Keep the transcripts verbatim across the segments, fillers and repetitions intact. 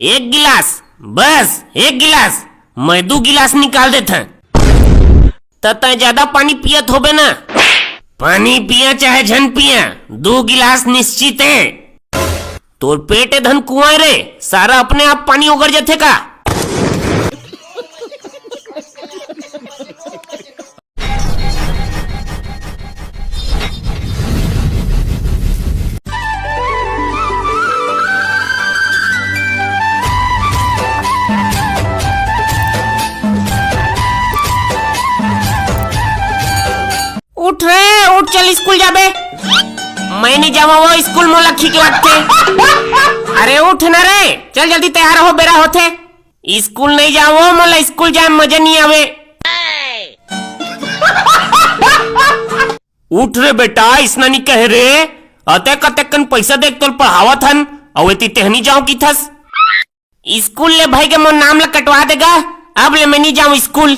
एक गिलास, बस एक गिलास। मैं दू गिलास निकाल देथंव। त तैं ज्यादा पानी पियत होबे ना। पानी पिया चाहे झन पिया, दू गिलास निश्चित हे। तोर पेट ए धन कुआं रे, सारा अपने आप पानी ओगर जथे का? उठ रे, उठ, चल स्कूल जाबे। मैं नहीं जावा वो स्कूल, मोला खीक लागथे। अरे उठ ना रे, चल जल्दी तैयार हो, बेरा होथे। स्कूल नहीं जावो, मोला स्कूल जाए मजा नहीं आवे। उठ रे बेटा, इसना नहीं कहे रे। अतेक अतेक कन पैसा देख तोल पढ़ावत हन, अउ एती तेहनी जाओ की थस। स्कूल ले भाई के मोर नाम ला कटवा देगा, अब ले मैं नहीं जाऊं स्कूल।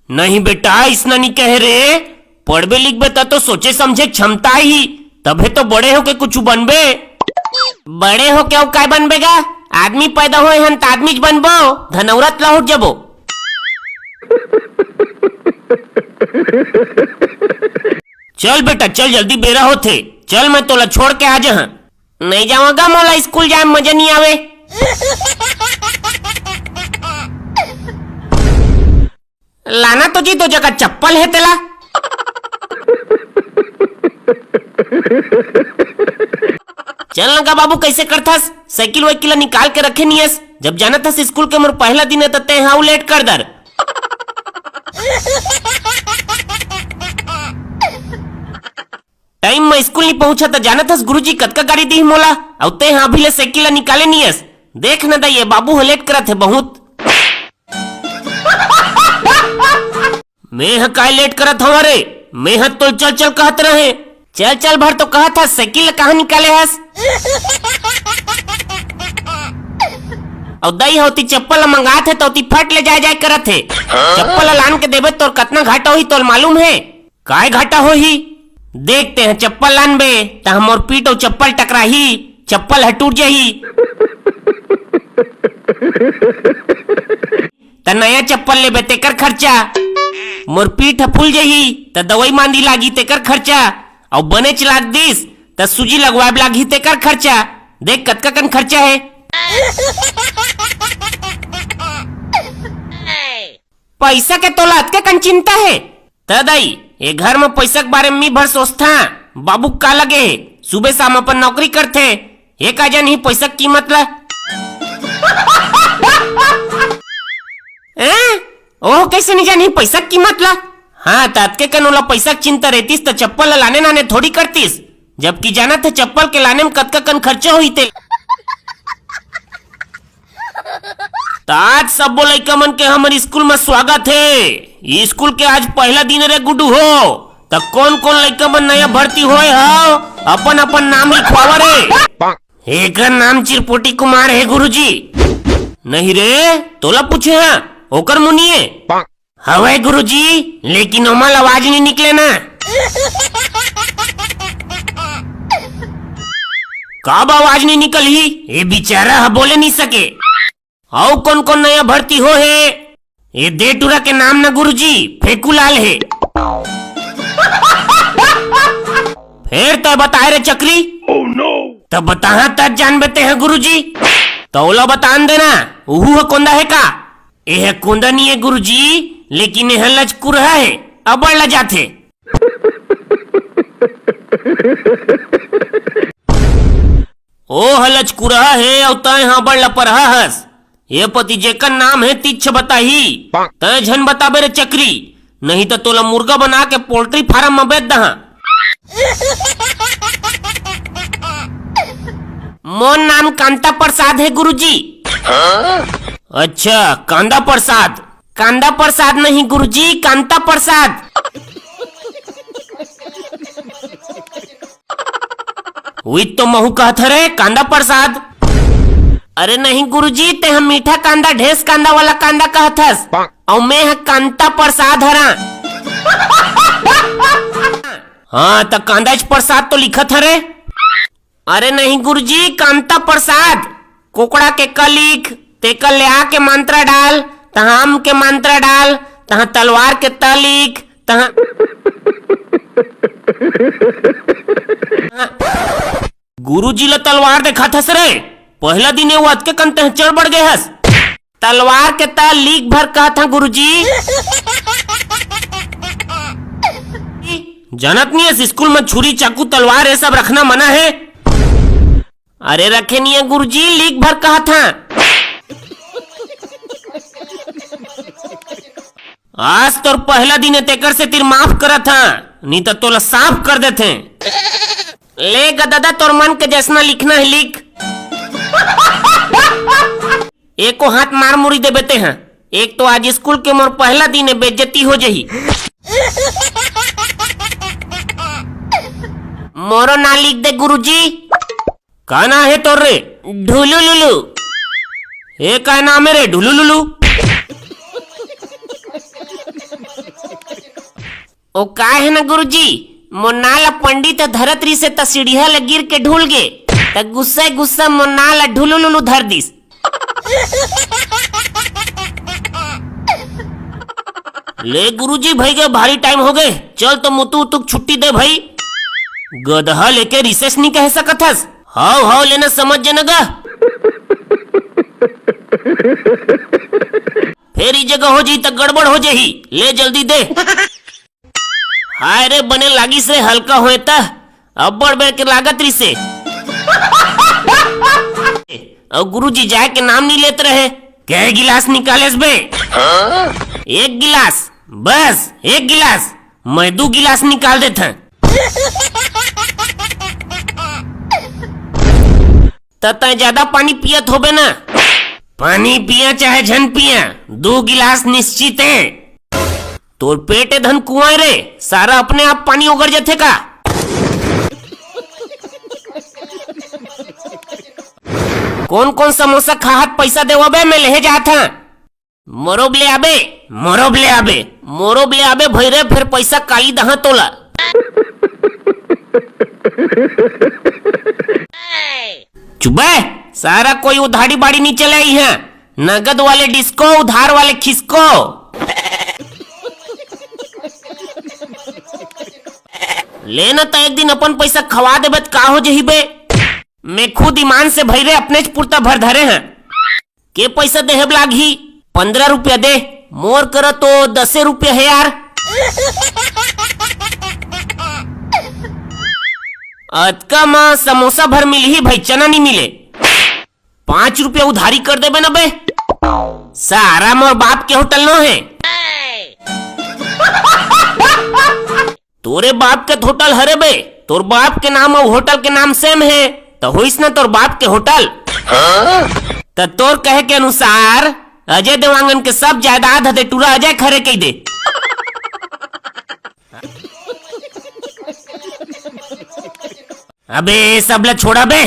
नहीं बेटा, इसना नहीं कहे रे। पढ़बे लिखबे त तो सोचे समझे क्षमता ही, तभे तो बड़े होके कुछ बनबे। बड़े होके अउ काय बनबे गा? आदमी पैदा होए हन त आदमीच बनबो, धनौरत लहुट जबो। चल बेटा चल, जल्दी बेरा होथे। चल मैं तोला छोड़ के आ जहां। नहीं जावांगा, मोला स्कूल जाए मजा नहीं आवे। लाना तो जी दो जगह चप्पल है तेला। चल ना गा बाबू, कैसे करथस? साइकिल वाइकिल ला निकाल के रखे नियस। जब जानत हस स्कूल के मोर पहला दिन है त तें हाउ लेट कर दर। टाइम में स्कूल नहीं पहुंचा त जानत हस गुरुजी कतका गारी दी मोला। अउ तें हा अभी ले साइकिल ला निकाले नियस। देख न दा ये बाबू ह लेट करत है बहुत। मैं ह काय लेट करत हवा रे? मैं ह तो चल चल कहत रहे। चल चल भर तो कहत हस, साइकिल ल कहाँ निकाले हस? अउ दई ह ओती चप्पल ल मंगात हे त ओती फट ले जाए जाए करत हे। चप्पल ल लान के देबे तोर कतना घाटा होही तोल मालूम हे? काय घाटा होही? देख तें ह चप्पल लानबे त हमर पीठ अउ चप्पल टकराही, चप्पल ह टूट जाही। त नया चप्पल लेबे तेकर खर्चा, मोर पीठ ह फूल जही त दवाई मांदी लागी तेकर खर्चा, अउ बनेच लाग दिस त सूजी लगवाए लागही तेकर खर्चा। देख कतका कन खर्चा हे। पैसा के तोला अतके कन चिंता हे? त दाई, ए घर म पैसा के बारे म मी भर सोचथा। बाबू का लगे हे, सुबह शाम अपन नौकरी करथे, ए का जानही पैसा के कीमत ला? हैं? ओह कैसे नहीं जानही पैसा के कीमत ला? हाँ, त अतके कन ओला पैसा के चिंता रहतीस त चप्पल ला लाने नाने थोड़ी करतीस, जबकि जानत हे चप्पल के लाने म कतका कन खर्चा होही ते। त आज सब्बो लइका मन के हमर स्कूल म स्वागत हे। स्कूल के आज पहला दिन रे गुड्डू हो। त कोन कोन लइका मन नया भर्ती होए हव, अपन अपन नाम लिखवावा रे। एकर नाम चिरपोटी कुमार हे गुरुजी। नहीं रे, तोला पूछे हा, ओकर मुनिए। हवय गुरुजी, लेकिन ओमा ले आवाज नहीं निकले ना। काब आवाज नहीं निकलही? ए बेचारा ह बोले नहीं सके। अउ कोन कोन नया भर्ती हो हे? ए दे टूरा के नाम न गुरुजी, फेकू लाल हे। फेर तय बताए रे चकरी। Oh no! तब बताहा तब जानबे ते ह गुरुजी। त ओला बतान देना, उहू ह कोंदा हे का? एह कोंदा नहीं हे गुरुजी, लेकिन एह लचकुरहा हे, अबड़ लजाथे। ओ ह लचकुरहा हे, अउ तैं ह अबड़ लपरहा हस। ए पति जेकर नाम हे तिच्छ बताही, तैं झन बताबे रे चकरी, नहीं त तोला मुर्गा बना के पोल्ट्री फार्म म बेच दहा। मोर नाम कांता प्रसाद हे गुरुजी। अच्छा, कांदा प्रसाद। कांदा प्रसाद नहीं गुरुजी, कांता प्रसाद। उही तो महू कहत हरे, कांदा प्रसाद। अरे नहीं गुरुजी, ते हम मीठा कांदा, ढेस कांदा वाला कांदा कहत हस। अउ मैं ह कांता प्रसाद हरा। हाँ, त कांदाच प्रसाद तो लिखत हरे। अरे नहीं गुरुजी, कांता प्रसाद। कोकड़ा के क लिख, तेकर ले आ के मंत्रा डाल, तहाँ आम के मंत्रा डाल, तहाँ तलवार के त लिख, तहाँ गुरुजी ल तलवार देखाथस रे। पहला दिने वो अतके कन तैं चढ़ बढ़ गे हस। तलवार के त लिख भर कहत हँ गुरुजी। जानत नहीं है स्कूल में छुरी, चाकू, तलवार ये सब रखना मना है। अरे रखे नहीं है गुरुजी, लिख भर कहत हँ। आज तोर पहला दिन है, तेकर से तिर माफ करत हँ, नहीं तो तोला साफ कर देथे। ले ग दादा, तोर मन के जैसना लिखना है लिख। एको हाथ मार मुड़ी देबे तें ह। एक तो आज स्कूल के मोर पहला दिन है, बेइज्जती हो जही। मोरो नाम लिख दे गुरुजी। का नाम है तोर रे? ढुलू लुलू। ए, का नाम है रे ढुलू लुलू? ओ का है ना गुरुजी, मोर नाम ला पंडित धरत रिसे त सीढ़िया ले गिर के ढुल गे, त गुस्सा गुस्सा मोर नाम ला ढुलू लुलू धर दिस। ले गुरुजी, भई गे भारी टाइम हो गे, चल तो मुतु उतु के छुट्टी दे भई। गदहा लेके रिसेस नहीं कह सकत हस। हाव हाव लेना समझ जाना गा। फेर ई जगह हो जही त गड़बड़ हो जही। ले जल्दी दे। हाय रे, बने लागिस रे, हल्का होए त। अब्बड़ बेर के लागत रिसे। अउ गुरुजी जाए के नाम नहीं लेत रहे। कै गिलास निकालेस बे? एक गिलास, बस एक गिलास। मैं दू गिलास निकाल देत हँ। त तैं ज्यादा पानी पियत होबे ना। पानी पिया चाहे झन पिया, दू गिलास निश्चित है। तोर पेट ए धन कुआं रे, सारा अपने आप पानी ओगर जथे का? कोन कोन समोसा खाहत पैसा देवा बे, मैं लेहे जात हँ। मोरोब ले आबे, मोरोब ले आबे, मोरोब ले आबे भई रे, फेर पैसा काली दहा तोला। चुप बे, सारा कोई उधारी बाड़ी नहीं चले ही है। नगद वाले डिस्को, उधार वाले खिसको। लेना त एक दिन अपन पैसा खवा देबे त का हो जही बे? मैं खुद ईमान से भई रे अपनेच पुरता भर धरे हँ। के पैसा देहे लागही? पंद्रह रुपया दे। मोर करा तो दसे रुपया है यार। अतका म समोसा भर मिलही भई, चना नहीं मिले। पाँच रुपया उधारी कर देबे ना बे। सारा मोर बाप के होटल नो है। तोरे बाप के होटल हरे बे, तोर बाप के नाम अउ होटल के नाम सेम है, त होइस ना तोर बाप के होटल। त तोर कहे के अनुसार अजय देवांगन के सब जायदाद हते टूरा अजय खरे कही दे। अबे सब ला छोड़ा बे,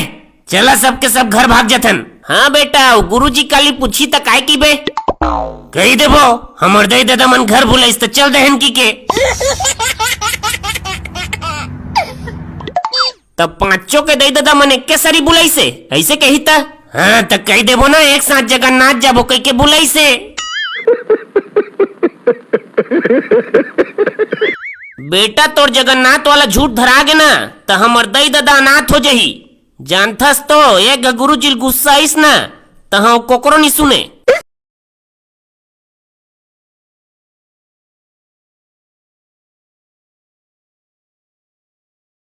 चला सबके सब घर भाग जथन। हाँ बेटा, वो गुरुजी काली पूछी त काय की बे? कही देबो, हमर दई ददा मन घर भुलाइस त चल देहन की के। तब पांचों के दई ददा मन एके सरी बुलाइसे, ऐसे कही त? हाँ, त कही देबो ना, एक साथ जगन्नाथ जाबो कही के बुलाइसे। बेटा, तोर जगन्नाथ वाला झूठ धरा गे ना, त हमर दई ददा अनाथ हो जही। जानथस तो, एक घ गुरुजी ल गुस्सा आइस ना, तहाँ कोकरो नी सुने।